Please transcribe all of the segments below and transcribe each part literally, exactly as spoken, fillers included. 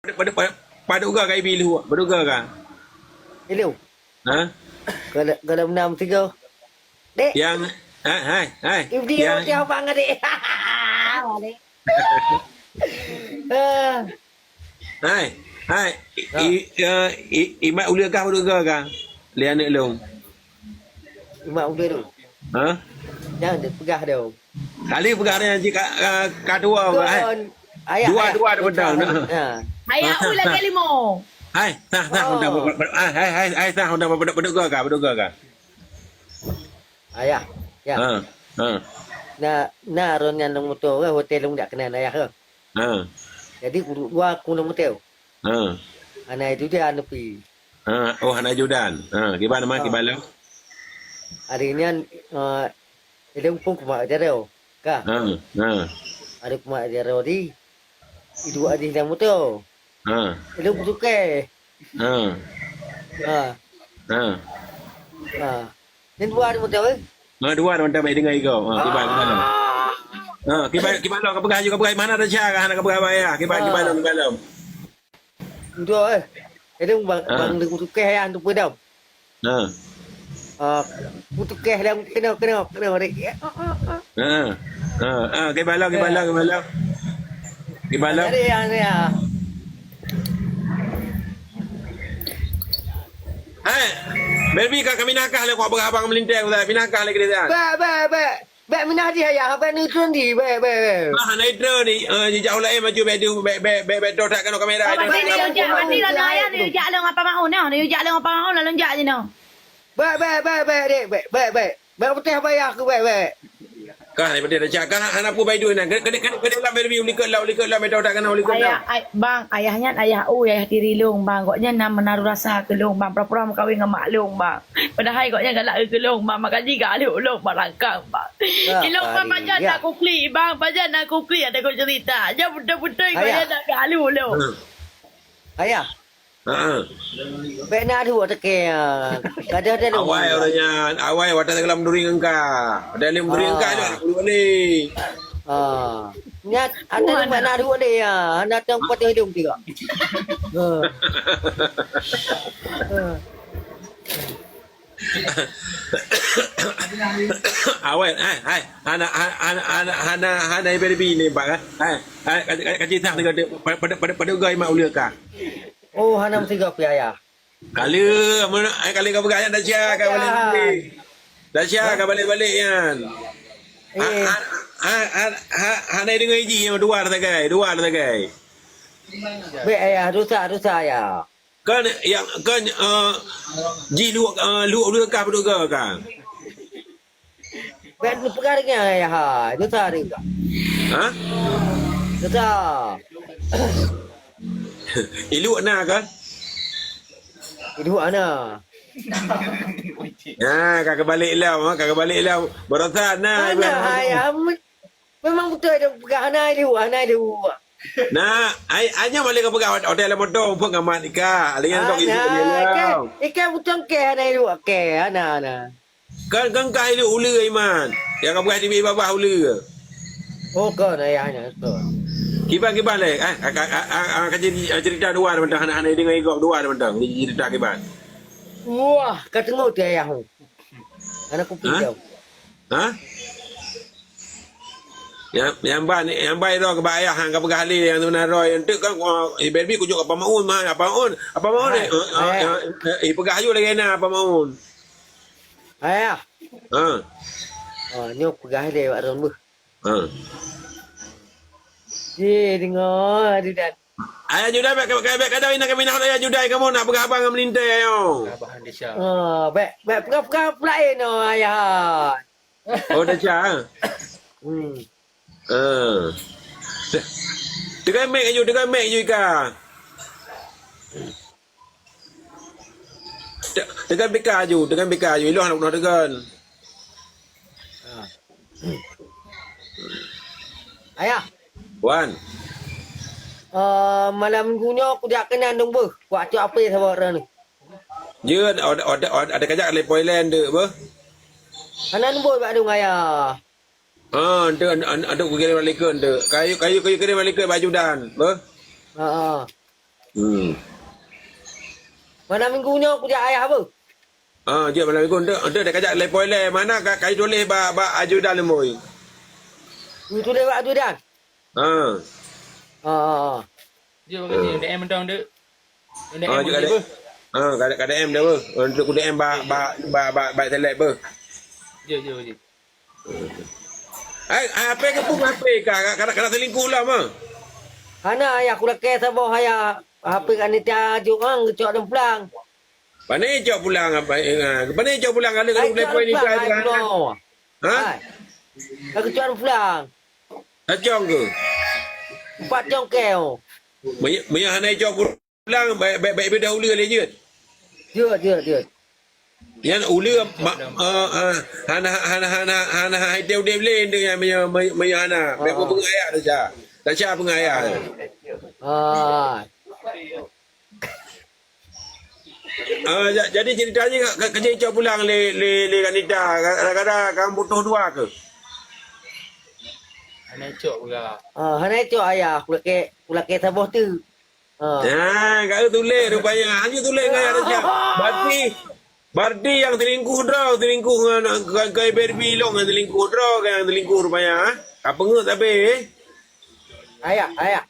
Padub, padub, padub ga ka Ibi lheueh, padub ga ka. Hello. Ha? Kalau, kalau enam tiga. Dek. Yang, ha, hai, hai. Ibi Yang dia apa ngadek? Dek. Ah. Hai, hai. Ha. I, i, eh, i, i mat uleue kah padub ga ka? Lé aneuk lôn. Imat uleue tu. Ha? Jangan dia peugah dia. Kali peugah dia cit ka, ka, ka dua orang, eh. Kon. Ayah, dua, ayah. Dua ada pedang. Ha. Ayah, ui lagi lima. Hai, nah, nah, oh. Undang, ah, hai, hai, hai, nah, undang padub, padub ga ka, padub ga ka. Ayah, ya. Ha, ha. Na, na ron nyan lam moto ke, hotel lôn dak keunan ayah ke. Ha. Jadi, kuduek dua aku lam moto. Ha. Hana itu dia aneuk pi. Ha, oh, hana ajudan. Ha, kiban ma, ha. Kiban lom. Hari nyan, eh, ilong pun kumat jaro. Ka. Ha, ha. Ada kumat jaro di. Iduek di dalam moto. Ha. Ilong kutuke. Ha. Ha. Ha. Ha. Ni dua ada moto, eh? Ha, dua ada moto, baik dengar iko. Ha, kiban, kiban lom. Ha, kiban, kiban lom, ka peugah aju, ka peugah mana ada cara, hana ka peugah bayar. Kiban, ha. Kiban lom, kiban lom. Udah, eh. Jadi, bang, ha. Bang, dia kutuke ya, untuk pedam. Ha. Ah, kutuke dalam kena, kena, kena, dek. Ha. Ha. Ha. Kiban lom, kiban lom, kiban lom. Kiban lom. Ada ya, ada ya. Eh, baby ka kami nakah le kok abang melintang, Ustaz. Pinakah le kerja. Ba, ba, ba. Bèk minah jih ayah, bèk neutron jih, bèk, bèk, bèk. Bah, neutron ni, eh, jijak ulèe maju, bèk du, bèk, bèk, bèk, bèk, toh tak kena kamera. Oh, pasti neujak, pasti lôn ayah neujak lôn apa maun nah, neujak lôn apa maun lalu jak jinoe. Bèk, bèk, bèk, bèk, dek, bèk, bèk, bèk. Bèk putih bayah aku, bèk, bèk. Kah ni putih dah cak, kah hana pun bai duit nah. Kena, kena, kena, kena ulang baby, ulikot lah, ulikot lah, mètô tak kena, ulikot lah. Ayah, ay-, bang, ayah nyan ayah ui, ayah tiri lôn, bang. Gobnyan na meunaru rasa keu lôn, bang. Pura-pura meukawen ngon mak lôn, bang. Padahai gobnyan galak keu lôn, bang. Maka jih galak lôn, bang, rakang, bang. Ilong bang pajan na kuklik, bang, pajan na kuklik ada kau cerita. Jangan betul-betul kau yang nak galu lom. Ayah. Ha. Bèk na duek teuke. Kada ada. Awai orang nyan, awai watèe tenggelam duri ngon ka. Ada lem duri ngon ka ada dulu ni. Ah. Nyan ada bèk na duek deh ya. Hana tang patah hidung tiga. Ha. Ha. Awet, hai, hai. Hana, hana, hana, hana, hana ibe lebi ni, bang, eh. Hai, hai, ka, ka, ka citah ni, pada, pada, pada, pada gai mak ulia ka. Oh, hana meusigoe pih ayah. Kali, amun, hai, kali ka peugah nyan dah sia ka balik. Dah sia ka balik-balik nyan. Eh. Ha, ha, ha, ha, ha, hana deungoe iji nyoe dua sagai, dua sagai. Bèk ayah, dosa, dosa ayah. Kan yang, kan, eh, jih luek, eh, luek, luek kah, beudôh ka, kan? Bèk neupeugah deungon ayah hai, dosa deungon. Ha? Dosa. Iluek na kan? Iluek na. Nah, ka keubalek lom, ha, ka keubalek lom. Baroesa na. Mana hai, amat. Memang beutôi dia peugah, hana iluek, hana iluek. Nah, ai, ai nyan boleh ka peugah, hotel lam moto, pun ngamat ika. Lain kau iluek, ikan, ikan beutôi ke, hana iluek ke, hana, hana. Kan, kan kah iluek uleue, Iman. Nyang ka peugah di babah uleue. Oh, kon ayah nyan, kon. Kiban, kiban lé. Ah, ah, ah, ah, ah, ka jadi, ah, cerita dua dah mentang, hana, hana deungoe igop dua dah mentang. Jadi cerita kiban. Wah, ka teungoh tu ayah. Hana kupi tau. Ha? Nyang, nyang ban, nyang ban roh keu bak ayah, han ka peugah lé, nyang seubeunar roh. Enteuk kan, oh, ibe-ibe kujok Apa Maun, man. Apa Maun, Apa Maun, eh, eh, eh, eh, eh, peugah aju lagèe na Apa Maun. Ayah. Ha. Oh, nyoe peugah lé bak droen beuh. Ha. Ye, deungoe, Adudan. Ayah Judan, bèk, bèk, bèk, kadang inan kami nak ayah Judan, kamoe nak peugah haba ngon meulintèe, ayo. Abah Andisha. Ah, bèk, bèk, peugah-peugah peulaén, oh, ayah. Oh, dah cak, ah? Hmm. Ah. Teuka mic aju, teuka mic aju, Ika. Te-, teuka bika aju, teuka bika aju. Ilong aneuk bunoe teuka. Ah. Ayah. Wan. Eh, malam minggu nyoe kujak keunan dong beuh. Kuat cok apé saboh droeneuh. Jeuet, ada, ada, ada, ada kajak lé poilen dek beuh. Hana numboi bak dong ayah. Ah, ente, ente, ente, ente kukirém bak likot ente. Kayu, kayu, kayu kirém bak likot bak Judan, beuh. Ha, ha. Hmm. Malam minggu nyoe kujak ayah beuh. Ah, jeuet malam minggu. Enteuk, enteuk deh kajak lepoh ilèe. Mana ka, ka tuléh bak, bak ajudan leumoi. Tuléh bak ajudan? Ha. Ha, ha, ha. Jeuet bak D M mantong, Dek. D M Ah, jeuet bak kadek. Beuh. Ha, kadek, kadek M dah beuh. Enteuk ku D M bak, bak, bak, bak, bak telek beuh. Jeuet, jeuet, jeuet. Hai, hai, apa ke pun apa ka, ka, ka, ka selingkuh lah mah. Hana ayah, ku lakèe saboh ayah, H P Kak Nita jok ang geucok dalam pulang. Pane cok pulang apa? Eh, ha, pane cok pulang kalau Hai, kalau cok lepoh ni pulang, ka hai, tu. Kuno. Ha? Hai. Ka geucok dalam pulang. Tacong ke? Empat cong keu. Meunyo, meunyo hana cok pulang, baik, baik, baik beda uleue lé jeuet. Jeuet, jeuet, jeuet. Nyan uleue ma-, eh, eh, hana, hana, hana, hana hai teu udeb lé ndeunyan meunyo, meunyo, meunyo hana. Bèk Ah. Peungayah dah, Sya. Tak Sya peungayah. Ah. Ah, ja-, jadi ceritanya ka, ka, ka jicok pulang lé, lé, lé Kak Nita. Kadang-kadang kamu butuh dua ke? Hana cok pula. Ah, hana cok ayah. Kulakèe, kulakèe saboh tu. Ha. Nah, ka tuléh rupanya. Hanya tuléh ngon ayah Raja. Berarti, berarti yang selingkuh droe, selingkuh ngon, ngon, ngon Barbie long yang selingkuh droe, yang selingkuh rupanya, ha? Ka peungeut habéh, eh? Ayah, ayah.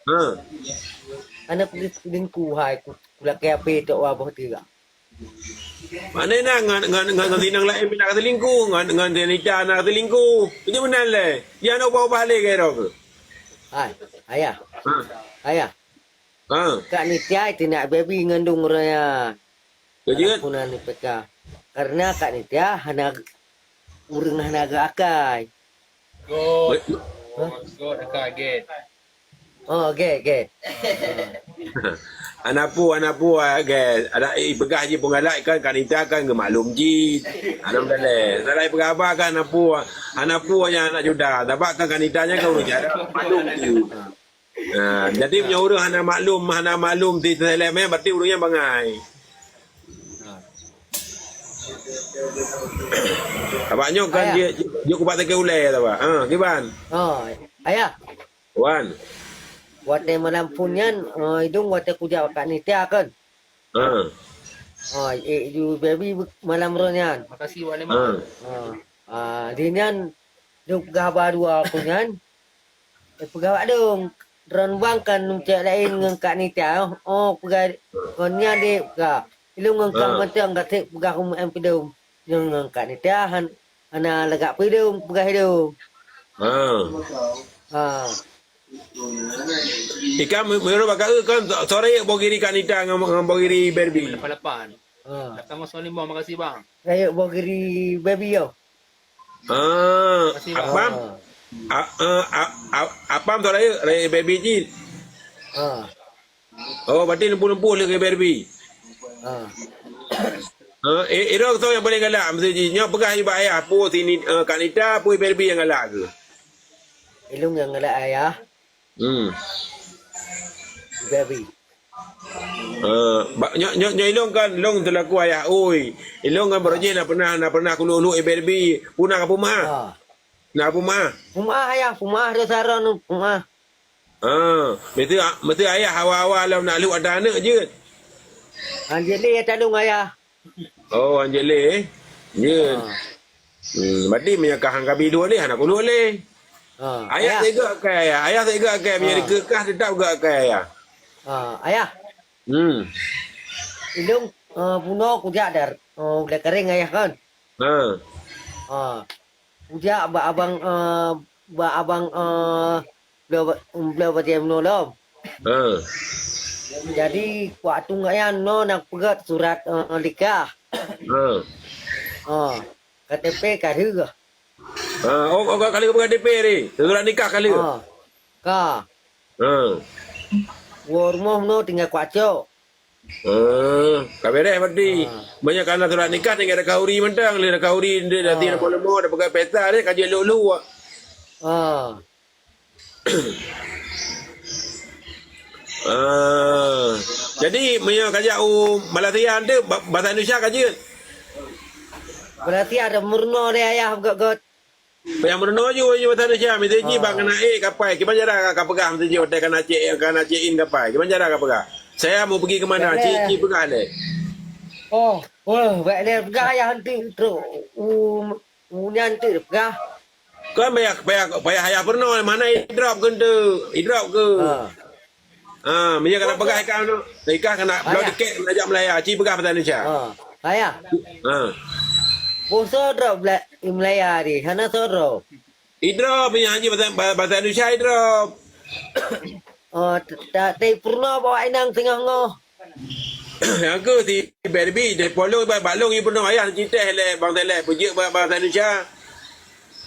Ha. Aneuk selingkuh hai ku, kulakèe H P tok wah boh tiga. Mana nak ngon, ngon, ngon, ngon sinang lain pih nak selingkuh, ngon, ngon Nita nak selingkuh. Itu benar leh. Dia nak ubah-ubah leh kira ke? Hai, ayah. Ha. Ayah. Ha. Kak Nita itu nak baby ngandung raya. Betul. Aku nak ni peka. Karena Kak Nita hana ureueng hana geuakai. Good. Hah? Good, good, akai, good. Oh, good, good. Anak pu, anak pu, ah, guys. Ada, eh, peugah ji penggalak kan, Kak Nita kan gemaklum ji. Alhamdulillah. Salah peugah apa kan, anak pu, anak pu yang anak juda. Tabak kan Kak Nita nya kan ureueng jarak, maklum ji. Ha, jadi punya ureueng hana maklum, hana maklum di Thailand, eh, berarti ureueng nyan bangai. Abang nyoe kan Ayah. Dia, dia kubat sakét ulèe tu, Abang. Ha, kiban? Oh, ayah. Wan. Watèe malam phôn nyan, eh, idong watèe kujak Kak Nita kan. Ha. Oh, eh, ju baby malam roh nyan. Makasih, Wak Leman. Ha. Oh, ah, di nyan, duk peugah haba dua aku nyan. Eh, peugah bak dong, droeneuh bang kan neucok laén ngon Kak Nita, oh, oh, peugah kon nyan dek, peugah. Ilôn ngon kang Ah. mantong gasek peugah rumoh em peudong. Ngon, ngon Kak Nita han, hana lagak peudong, peugah idong. Ah. Ah. Ikan me-, meunurot bak keu kan, so-, soe rayeuk boh giri Kak Nita ngon, ngon boh giri Barbie? Lapan lapan. Ah. Datang kosong lima, makasih, Bang. Rayeuk boh giri Barbie yo. Ah, Makasih, Bang. Apam? Ah. A-, a-, a-, a-, Apam tu rayeuk, rayeuk Barbie cit. Ah. Oh, berarti lempu-lempu lagi Barbie. Ah. Ah, eh, Iro tu yang paling galak mesti ji. Nyoe peugah bak ayah, pu sini, eh, Kak Nita, pu Barbie yang galak ke? Ilung yang galak ayah. Hmm. Barbie. Eh, ba-, nyo, nyo, nyo ilong kan, long selaku ayah, oi. Ilong kan baroe jih na pernah, na pernah kuluk-luk ié Barbie. Puna ka peumaah? Ha. Na peumaah? Peumaah, ayah, peumaah, dosa droeneuh, peumaah. Ah, mesti, mesti ayah awai-awai lom nak lheueh ada aneuk jeuet. Anjeuli ya talung ayah. Oh, anjeuk lé, eh? Nyeun. Ah. Hmm, berarti meunyoe kah angkabi dua lé, hana kuluk lé. Ah, ayah ayah. Teuga akai ayah. Ayah teuga akai, meunyoe Ah. Dikeue kah tetap gak akai ayah. Ah, ayah. Hmm. Ilung, ah, bunoe kujak dar, ah, ulèe karéng ayah kan. Ha. Ah. Kujak bak abang, eh, bak abang, eh, bloe, bloe bajèe meunolom. Ha. Jadi, waktu nyan noe na peugèt surat, eh, nikah. Ha. Ha. K T P ka lheueh. Ha. Oh, oh, ka lheueh peugah K T P ni. Surat nikah ka lheueh. Ha. Ka. Ha. Woe rumoh noe tinggai kucok. Ah, ka beres berarti. Ah. Meunyoe kana surat nikah tinggai dakahuri mantong, lé dakahuri ndeuk dati Ah. Leumo-leumo, dak peugah pesta deh, ka jeuet lok-lok. Ah. Ah. Jadi, meunyoe kajak u Malaysia tu, ba-, bahasa Indonesia ka jeuet? Malaysia dah meurunoe lé ayah gèt-gèt. Payah meurunoe ju, ju bahasa Indonesia. Meusti ji Ah. bak kana ék kapai. Kiban cara ka peugah meusti ji watèe kana cek, kana cek in kapai. Kiban cara ka peugah. Saya mau pergi ke mana? Cik, cik peugah lé. Oh, oh, bèk lé peugah ayah nanti trok. U, u nyan nanti peugah. Kan payah, payah, payah ayah peurunoe, mana idrop ke tu? Idrop ke? Ha. Ha, meunyo kena peugah ikan tu, ikan kena bloe tiket, kena jak Malaya, cik peugah bahasa Indonesia. Ha. Ayah. Ha. Boh soe drop Malaya di, hana soe drop. Idrop, meunyo hana bahasa, bahasa Indonesia idrop. Oh, ta-, ta-, tapi peurunoe bak inong singoh-ngoh. Nyang keuh si Barbie, dari polong bak, bak long, ié peurunoe ayah, citeh lé bang Saleh, peujeuet bak bahasa Indonesia.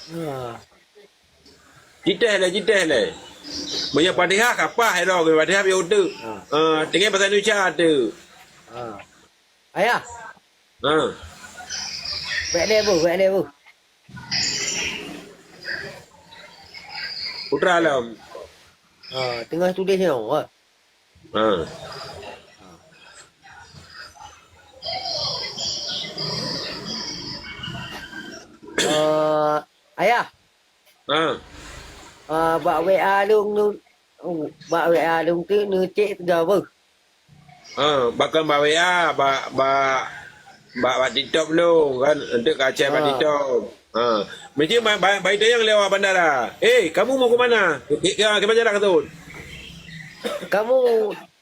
Ha. Citeh lé, citeh lé. Meunyo Fatihah ka paih ero, Fatihah piôh teuk. Ha. Ah, tinggai bahasa Indonesia teuk. Ha. Ayah. Ha. Bèk lé bu, bèk lé bu. Putra Alam. Ha, teungoh tuléh nyoe. Ha. Ha. Eh, ayah. Ha. Eh, bak W A lôn, lôn, oh, bak W A lôn tu neucek tiga beuh. Ha, bahkan bak W A, bak, bak, bak, bak TikTok lôn kan, untuk kacai bak Ha. TikTok. Ha. Mesti ba-, ba-, bak itanyong lewat bandara. "Eh, kamu mau ke mana?" Ki-, ki-, kiban cara keu teuôt. Kamu,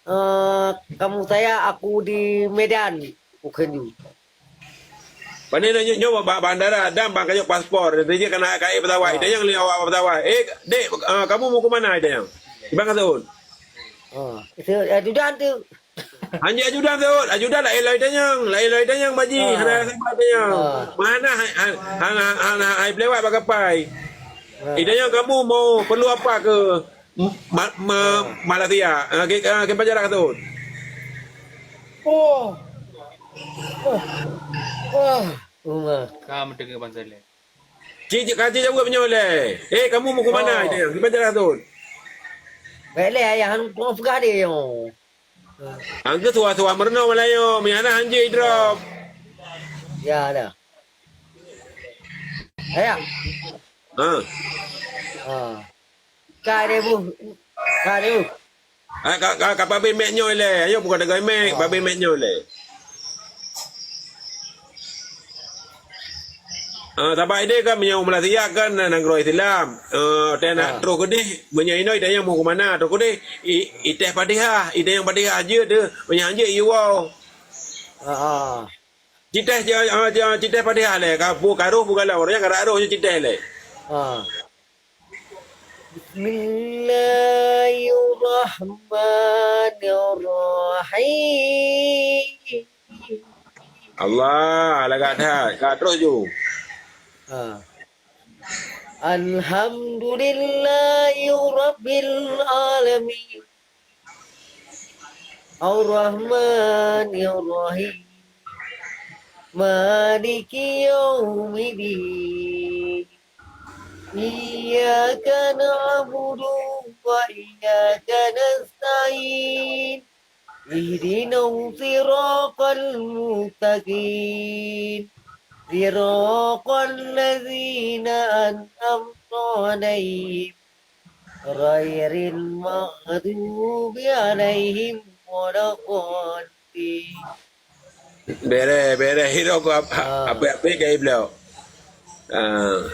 eh, kamu saya, aku di Medan. Bukan ju. Pane na nyoe, nyoe bak bandara dan bak kayok paspor. Jadi kana ka ék pesawat. Ha. Itanyong lé awak pesawat. "Eh, dek, ah, kamu mau ke mana?" Itanyong. Kiban keu teuôt. Ha. Itu ajudan tu. Hanjeuet ajudan teuôt. Ajudan laén lom itanyong. Laén lom itanyong, Pak Ji. Ha. Hana sabar itanyong. Ha. Mana hai, hai, hana, hana hai pelewat bak kapai. Ha. Itanyong kamu mau perlu apa ke? Ma-, ma-, Malaysia. Ah, ki-, ah, kiban cara keu teuôt. Oh. Oh. Wah. Uma. Ka meudeungoe Bang Saleh. Cik, cik, ka cik jaweueb nyoe lé. Eh, kamu mau ke mana? Oh. Itanyong. Kiban cara keu teuôt. Bèk lé ayah, han peugah deh nyoe. Angkeu suwa-suwa meurunoe Malayu, meuhana hanjeuet idrop. Ya, dah. Ayah. Ha. Ha. Ka deh bu. Ka deh bu. Ah, ka, ka, ka pabé mic nyoe lé. Ayo buka dagai mic, pabé mic nyoe lé. Ah, sabab idéh kan meunyoe Malaysia kan nanggroe Islam. Eh, teuh nak troh keudéh, meunyoe inoe idéh nyang meuhukôm hana troh keudéh, i-, iteh Fatihah, iteh nyang Fatihah jeuet teuh, meunyoe han jeuet iwoe. Ha, ha. Citeh, ah, ah, citeh Fatihah lé, ka bu-, ka roh bugalom, ureueng nyang ka roh nyoe citeh lé. Ha. Bismillahirrahmanirrahim. Allah, lagak that. Ka terus ju. Ha. Alhamdulillahirabbil alamin. Arrahmanirrahim. Maliki yaumiddin. Iyyaka na'budu wa iyyaka nasta'in. Ihdinas siratal mustaqim. Siratal ladzina an'amta 'alaihim. Ghairil maghdubi 'alaihim waladdallin. Bereh, bereh. Hidok ku ap-, ah, apa-apa kai bloe. Ah.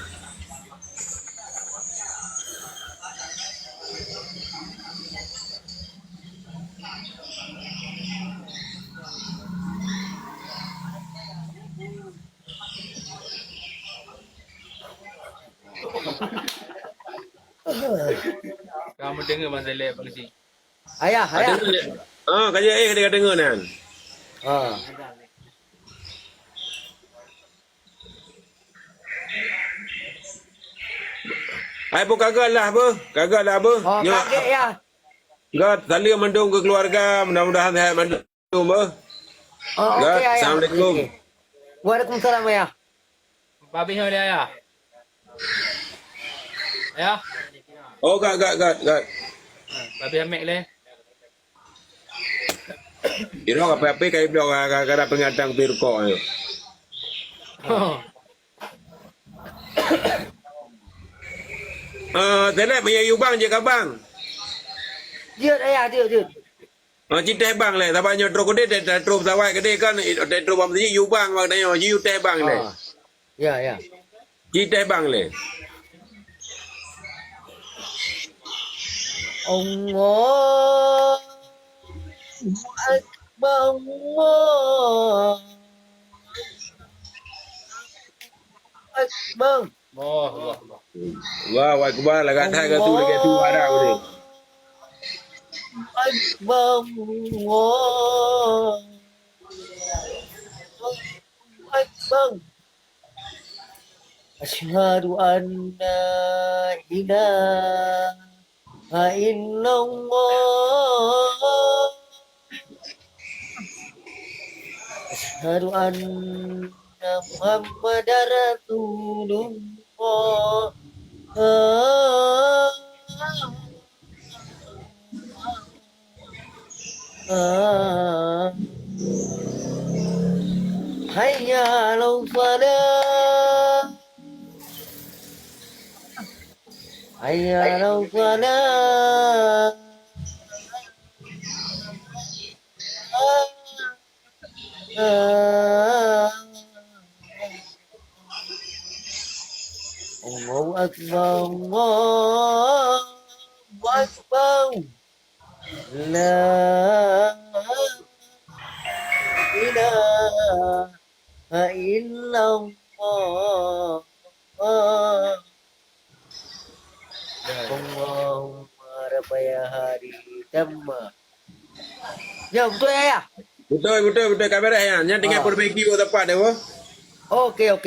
Kamu dengar Bang Saleh apa kecil? Ayah, ayah. Ah, ka jeuet, eh, ka deungoe nan. Ha. Hai, bu, ka göt lah, bu. Ka göt lah, bu. Oh, nyoe, ka göt, ya. Göt, saleuem mandum keu keuluwarga, mudah-mudahan sehat mandum, bu. Oh, oke, ayah. Göt, assalamualaikum. Oke. Waalaikumsalam, ayah. Babeh nyoe lé, ayah. Ayah. Oh, göt, göt, göt, göt. Ha, babeh amek lé. Inoe apa-apa kai bloe ka, ka, ka ada peringatan pi rukok nyoe. Oh. Eh, Telep, meunyo yue bang, jeuet ka bang. Jeuet, ayah, jeuet, jeuet. Oh, ci teh bang lé, sabab nyoe trok keudeh, teh, teh trok pesawat keudeh kan, eh, teh trok bak meuseujid, yue bang bak tanyoe, ci yue teh bang lé. Ah. Ya, ya. Ci teh bang lé. Allahu Akbar, Allahu Akbar. Allahu Akbar. Allahu Akbar, lagak that ka su lagak su arah boleh. Akbar. Allahu Akbar. Asyhadu an la ilaha illallah. Asyhadu anna Muhammadar Rasulullah. Hayya 'alas shalah. Hayya 'alas shalah. Allahu Akbar, Allahu Akbar. La ilaha illallah. Allahumma rabbaya hadi tamma. Ya, beutôi, Ayah. Beutôi, beutôi, beutôi. Ka beureh, ya. Nyan tinggai Ah. peurbaiki bak teumpat, ya, boh. Oke, oke.